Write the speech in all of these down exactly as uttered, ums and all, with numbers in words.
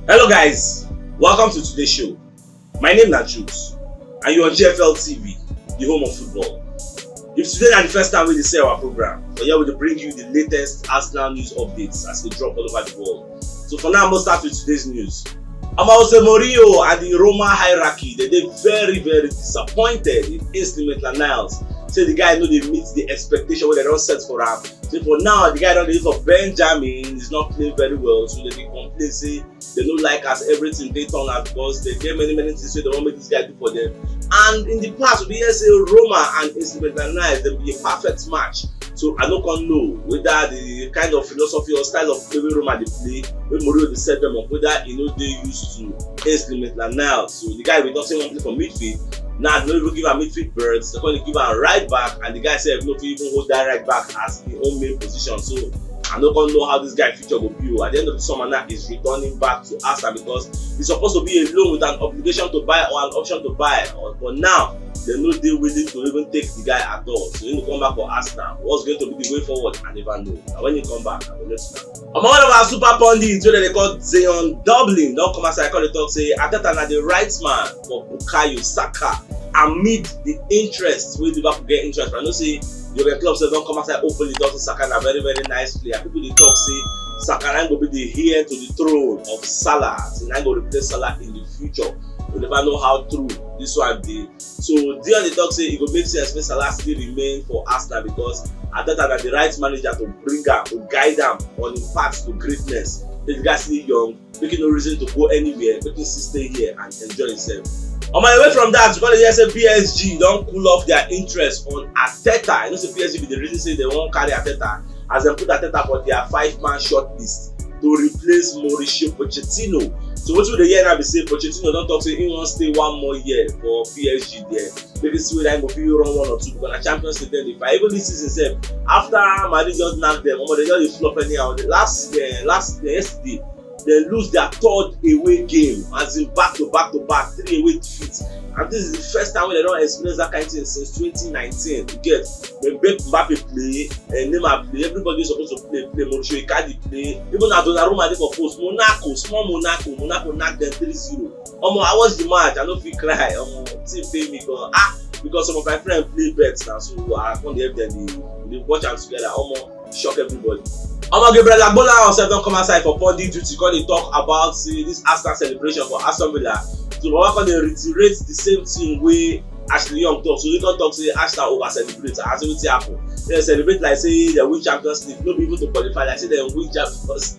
Hello guys, welcome to today's show. My name na Jules and you're on G F L T V, the home of football. If today na the first time we dey see our program, but here we dey bring you the latest Arsenal news updates as they drop all over the world. So for now, we'll start with today's news. Omo, Jose Mourinho and the Roma hierarchy, they dey very very disappointed in Ainsley Maitland-Niles. Say the guy no dey meet the expectation wey dem don set for am. Say for now, the guy don dey for Benjamin, he's not playing very well, so they dey complain say they no like as everything dey turn out because they get many many things wey they wan make this guy do for them. And in the past, we hear say Roma and Ainsley Maitland-Niles, they be a perfect match. So I no come know whether the kind of philosophy or style of play wey Roma dey play, wey Mourinho dey set them up, whether e no dey used to Ainsley Maitland-Niles. So the guy we don say wan play for midfield, now they no even give am midfield berth, they come dey give am right back, and the guy sef no fit even hold that right back as him own main position. So I no come know how this guy future go be o. At the end of the summer now, he's returning back to Arsenal because he's supposed to be a loan with an obligation to buy or an option to buy. But now, they no dey willing to even take the guy at all. So he go come back for Arsenal. What's going to be the way forward? I never know. And when he come back, I will let you know. Omo, one of our super pundits wey dem dey call Zion Dublin don come outside come dey talk say Arteta na the right man for Bukayo Saka amid the interest wey Liverpool get interest. But I know say Jurgen Klopp sef don come outside openly talk say Saka na very very nice player. People dey talk say Saka na go be the heir to the throne of Salah. Say na go replace Salah in the future. We never know how true this one dey. So Dion dey talk say e go make sense make Salah still remain for Arsenal because Arteta na the right manager to bring am, to guide am on him path to greatness. The guy still young, make no reason to go anywhere, make him still stay here and enjoy himself. Omo, away from that, you gonna hear say P S G don cool off their interest on Arteta. You know say P S G be the reason say they wan carry Arteta as dem put Arteta for their five-man shortlist to replace Mauricio Pochettino. So wetin we dey hear now be say Pochettino don talk say he wan stay one more year for P S G there. Maybe see whether he go fit run one or two because na Champions League dem dey fight. Even this season sef, after Madrid just knack them, omo, they just dey flop anyhow. The last uh, last uh, yesterday, they lose their third away game, as in back to back to back, three away defeats. And this is the first time wey they don experience that kind thing since twenty nineteen. You get, when Mbappe play, uh, Neymar play, everybody suppose to play, play. Mauricio Icardi play, even na Donnarumma dey for post. Monaco, small Monaco, Monaco knack them three zero. Omo, I watch the match, I no fit cry. Omo, team pay me gan. Ah, because some of my friends play bets now, so I come dey help them dey dey watch am together. Omo, shock everybody. Omo, Gabriel Agbonlahor sef don come outside for pundit duty, come dey talk about say this Arsenal celebration for Aston Villa. So Baba come dey reiterate the same thing wey Ashley Young talk. So he come talk say Arsenal over celebrate. I say wetin happen? They celebrate like say they win Champions League, no be even to qualify, like say they win Champions League.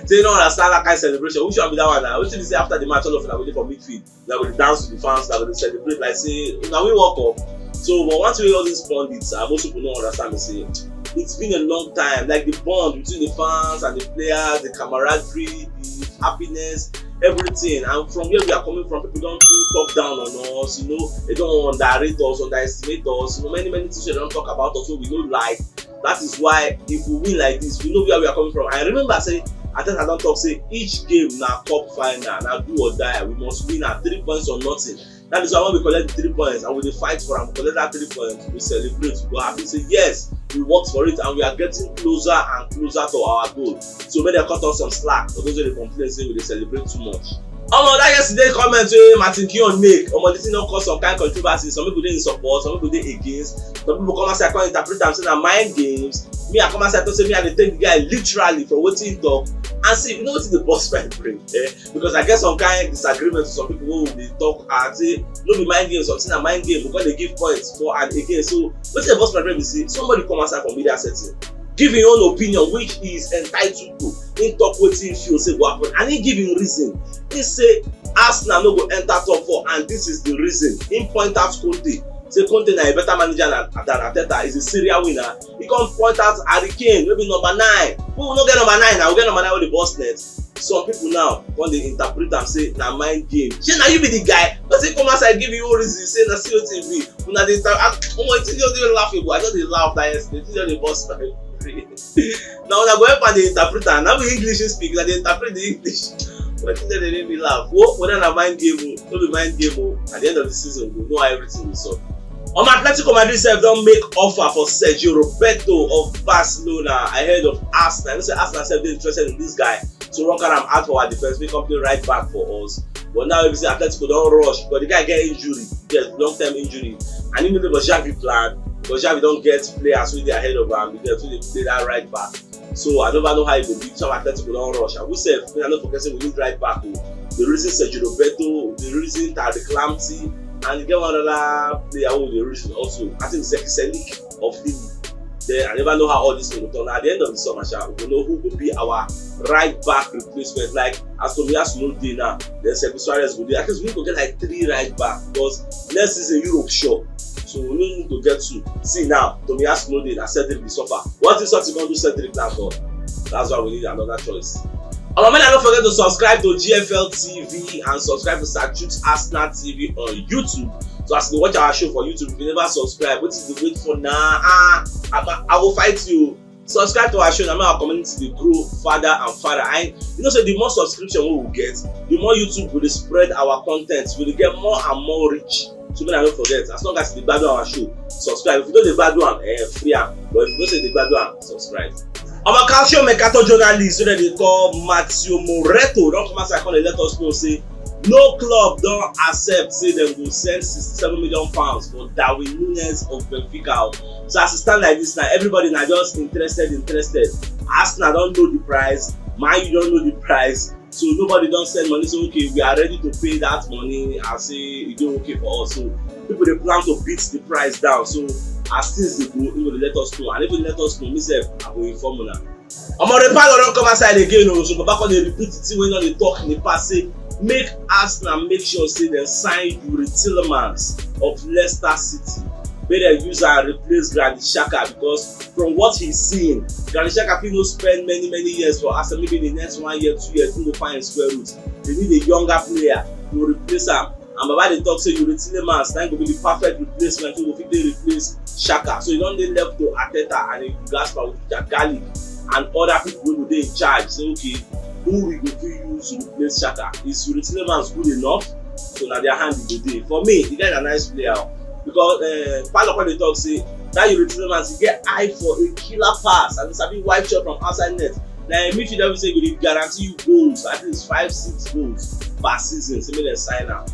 Say you no understand that kind of celebration. Which one be that one now? Wetin be say after the match, all of una go dey for midfield, una go dey dance with the fans, una go dey celebrate like say una win World Cup. So, but one thing wey all these pundits and most people no understand be say it's been a long time. Like the bond between the fans and the players, the camaraderie, the happiness, everything. And from where we are coming from, people don do talk down on us. You know, they don underrate us, underestimate us. You know, many many things wey they don talk about us wey we no like. That is why if we win like this, we know where we are coming from. I remember say Arteta don talk say each game na cup final, na do or die. We must win at three points or nothing. That is why when we collect the three points and we dey fight for am, we collect that three points, we celebrate, we go happy, say yes, we worked for it, and we are getting closer and closer to our goal. So make dem cut us some slack for those wey dey complain say we dey celebrate too much. Omo, that yesterday comment wey Martin Keown make, omo, this thing don cause some kind controversy. Some people dey in support, some people dey against. Some people come outside come interpret am say na mind games. Me, I come outside talk say me, I dey take the guy literally for wetin he talk. And see, you know wetin dey burst my brain? Eh? Because I get some kind disagreement with some people wey dey talk and say no be mind game, something na mind game, we come dey give points for and again. So wetin dey burst my brain be say somebody come outside for media setting, give him own opinion, which he is entitled to. He talk wetin he feel say go happen, and he give him reason. He say Arsenal no go enter top four, and this is the reason. He point out Conte, say Conte na a better manager than, than Arteta, is a serial winner. He come point out Harry Kane, wey be number nine. We no get number nine now, we get number nine wey dey burst net. Some people now come dey interpret am say na mind game. Shey na you be the guy? Person come outside give you reason say na see wetin e be. Una dey talk, ah, omo, it just dey laughable. I just dey laugh that yesterday. It just dey burst my brain. Now una go help am dey interpret am. Na be English he speak, na dey interpret the English. Wetin dey dey make me laugh? Wo, whether na mind game o, no be mind game o. At the end of the season, we go know how everything dey sup. Omo, Atletico Madrid sef don make offer for Sergio Roberto of Barcelona ahead of Arsenal. You know say Arsenal sef dey interested in this guy. So one carry am out for our defense, make come play right back for us. But now we say Atletico don rush, but the guy get injury, get long term injury, and he no dey for Xavi plan. But Xavi don get players wey dey ahead of am, because wey dey play that right back. So I never know how e go be. Some Atletico don rush, and we sef, make I no forget say we need right back o. The reason Sergio Roberto, the reason Tariq Lamptey, and e get one other player wey we dey reason also. I think Zeki Selik of Lille. Then I never know how all this thing go turn. At the end of the summer, sha, we go know who go be our right back replacement. Like, as Tomiyasu no dey now, then Sekou Soares go dey. At least we need to get like three right back, because next season Europe sure. So we no need to get two. See now, Tomiyasu no dey, na Cedric dey suffer. What if something come do Cedric now, God? That's why we need another choice. Omo, make una no forget to subscribe to G F L T V and subscribe to Sir Chuks Arsenal T V on YouTube. So as you dey watch our show for YouTube, if you never subscribe, wetin you dey wait for now? Ah, I, I go fight you. Subscribe to our show, na make our community dey grow farther and farther. And you know say the more subscription wey we get, the more YouTube go dey spread our content, we dey get more and more reach. So make una no forget, as long as you dey gbadun our show, subscribe. If you no dey gbadun am, eh, free am. But if you know say you dey gbadun am, subscribe. Our Calcio Mercato journalist wey dem dey call Matteo Moretto don come outside come dey let us know say no club don accept say dem go send sixty-seven million pounds for Darwin Nunez of Benfica. So as e stand like this now, everybody na just interested, interested. Arsenal don know the price, Man U don know the price. So nobody don send money say, "Okay, we are ready to pay that money and say e dey okay for us." So people dey plan to beat the price down. So as things dey go, e go dey let us know. And if e let us know, me sef, I go inform una. Omo, Ray Parlour don come outside again o. So Baba come dey repeat the thing wey he don dey talk in the past, say make Arsenal make sure say dem sign Youri Tielemans of Leicester City, make dem use am replace Granit Xhaka, because from what he's seen, Granit Xhaka fit no spend many, many years for Arsenal. Maybe in the next one year, two years, he go find him square root. They need a younger player to replace am. And Baba dey talk say Youri Tielemans na him go be the perfect replacement wey go fit dey replace Xhaka. So e don dey left to Arteta and Edu Gaspar with Jack Garlic and other people wey go dey in charge. Say, "Okay, who we go fit use to replace Xhaka? Is Youri Tielemans good enough?" So na their hand e go dey. For me, the guy na nice player o. Because, eh, Parlour come dey talk say that Youri Tielemans, he get eye for a killer pass and he sabi wipe shot from outside net. Na a midfielder wey be say e go dey guarantee you goals, at least five, six goals per season. Say make dem sign am.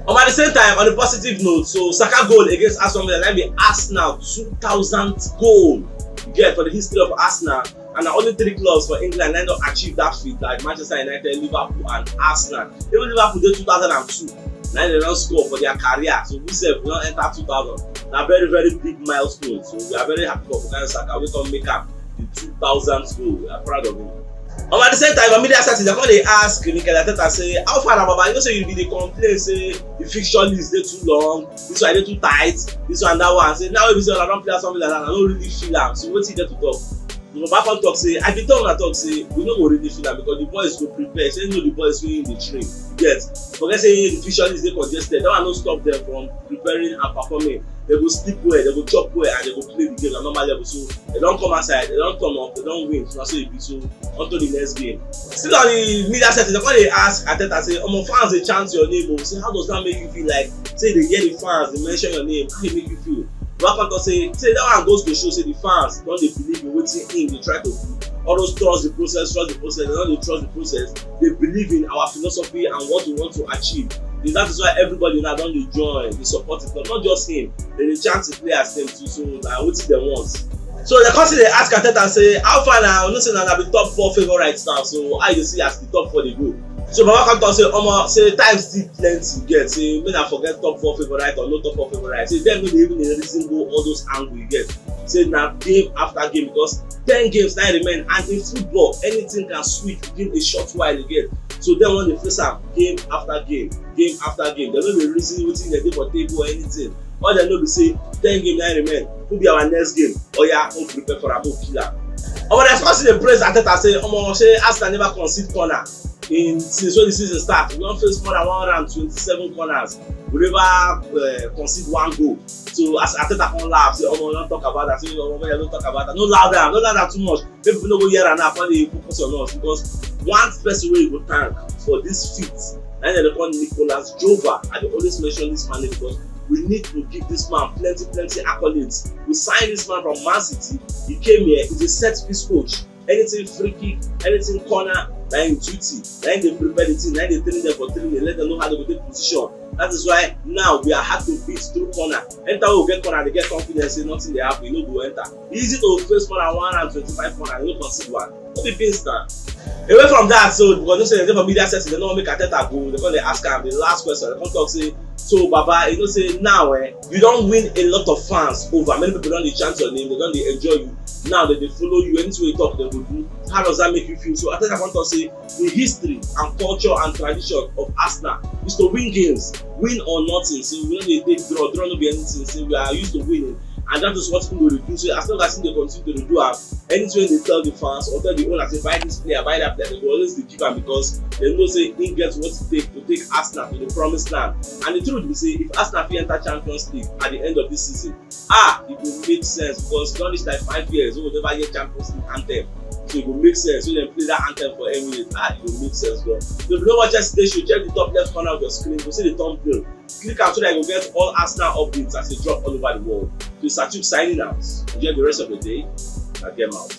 Um, at the same time, on a positive note, so Saka goal against Aston Villa, na be Arsenal two thousand goal you get for the history of Arsenal, and na only three clubs for England na don achieve that feat, like Manchester United, Liverpool, and Arsenal. Even Liverpool dey two thousand and two, na dem don score for their career. So we sef, we don enter two thousand. Na very, very big milestone. So we are very happy for Bukayo Saka. We come make am the two thousandth goal. We are proud of him. Um, at the same time, media setting, they come dey ask Mikel Arteta say, "How far na, Baba? You know say you be dey complain say the fixture list dey too long, this one dey too tight, this one, that one." Say now wey be say una don play something like that, I no really feel am. So wetin you get to talk? The Baba come talk say, "I be tell una talk say we no go really feel am because the boys go prepare." Say no, the boys wey dey train, you get, forget say the fixture list dey congested. That one no stop them from preparing and performing. They go sleep well, they go chop well, and they go play the game at normal level. So they don come outside, they don turn up, they don win. So na so e be. So on to the next game. Still on the media setting, they come dey ask Arteta say, "Omo, fans dey chant your name o." Say, "How does that make you feel?" Like say they hear the fans dey mention your name, how e make you feel? Baba come talk say, say that one goes to show say the fans don dey believe in wetin him dey try to do. All those "trust the process, trust the process," they don dey trust the process. They believe in our philosophy and what we want to achieve. That is why everybody now don dey join, dey support the club. Not just him, they dey chant the players dem too. So na wetin dem want. So they come still dey ask Arteta say, "How far na? You know say na, na be top four favourites now. So how you dey see as the top four dey go?" So Baba come talk say, "Omo, say time still plenty, you get. Say make una forget top four favourite or no top four favourite. Say dem no dey even dey reason go all those angle, you get. Say na game after game, because ten games na remain, and in football, anything can switch within a short while, you get. So dem wan dey face am game after game, game after game. Dem no dey reason wetin dey dey for table or anything. All dem know be say ten game na remain. Who be our next game? Oya, who prepare for am, who kill am?" Omo, dem come still dey praise Arteta say, "Omo, say Arsenal never concede corner in, since when the season start. We don face more than one hundred and twenty-seven corners. We never, uh, concede one goal." So as Arteta come laugh, say, "Omo, don't talk about that." Say, "Omo, don't talk about that. No loud am, no loud am too much. Make people no go hear am now, come dey focus on us." Because one person wey you go thank for this feat, na dem dey call Nicolas Jover. I dey always mention this man name because we need to give this man plenty, plenty accolades. We signed this man from Man City. He came here. He's a set piece coach. Anything free kick, anything corner, na im duty. Na im dey prepare the team, na im dey train them for training, let them know how they go take position. That is why now we are hard to beat through corner. Anytime we get corner, they get confidence say nothing dey happen, e no go enter. Easy to face more than one hundred twenty-five corner, you no concede one. No be beans na. Away from that, so because they say they for media setting, they no make Arteta go. They come dey ask am the last question. They come talk say, so Baba, you know say now eh, you don win a lot of fans over. Many people don dey chant your name, they don dey enjoy you. Now they dey follow you. Anything wey you talk, they go do. How does that make you feel? So Arteta come talk say the history and culture and tradition of Arsenal is to win games, win or nothing. So we no dey take draw. Draw no be anything. So we are used to winning, and that is what people dey do. So as long as they continue to do am, anything they tell the fans or tell the owner say buy this player, buy that player, they go always dey give am because they know say he get what it take to take Arsenal to the promised land. And the truth be say, if Arsenal fit enter Champions League at the end of this season, ah, it go make sense because e don reach like five years wey we never hear Champions League anthem. So e go make sense when dem play that anthem for Emirates. Ah, e go make sense, bro. So if you no watch yesterday show, check the top left corner of your screen, you go see the thumbnail. Click am so that you go get all Arsenal updates as they drop all over the world. So Sachuk signing out. Enjoy the rest of the day. I get out.